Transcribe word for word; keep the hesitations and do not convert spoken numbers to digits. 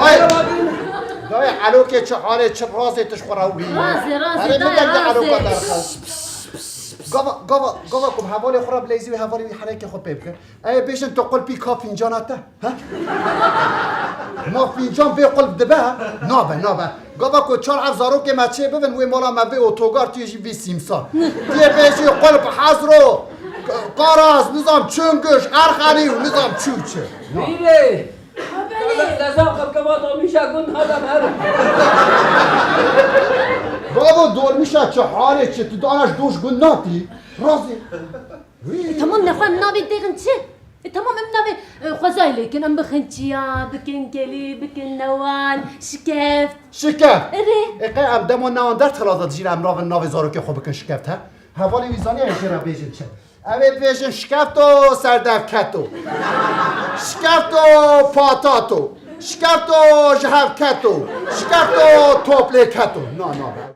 Ay! Dayê, Elokê çi halê, çi razê, tu ji xwe re wî. Razê, razê, Erê, min dayê, deng de Eloka razê. Derxist. Gava, gava, gava ku bi hevalê xwe re bileyzî wî, hevalê wî herekê xwe pê bike. Ê bêjin tu qulpî ka fîncana te, ha? Ma fîncan bê qulp dibe, ha? Nabe, nabe. Gava ku çar ev zarokê me çê bibin, wê mala me vê otogar, tu yê jî vê sîmsar. Tu yê bêjî qulp hezro, qaraz, nizam çunguş, erxenî û nizam çû çi. Na. Pîrê! Leza xelkeva dolmîşa gund hadem herin. Bavo, dolmîşa çi halê çi? Tu dana ji doş gund natî? Razî. Wî. E, tamam, nexwe em navê dêxin çi? E, tamam, em navê, e, xwezayê lêkin, em bixin çiya, bikin gelî, bikin newan, şikeft. Şikeft? Erê. E, qey em demo newan derdixin, lazim dijîne em navê, navê zarokê xwe bikin şikeft, he? Hevalê wî zaniye em jê re bêjin çi? Em ê bêjin şikefto serdevketo. Şikefto patato. Şikefto ji hev keto. Şikefto toplê keto. Na, na, be.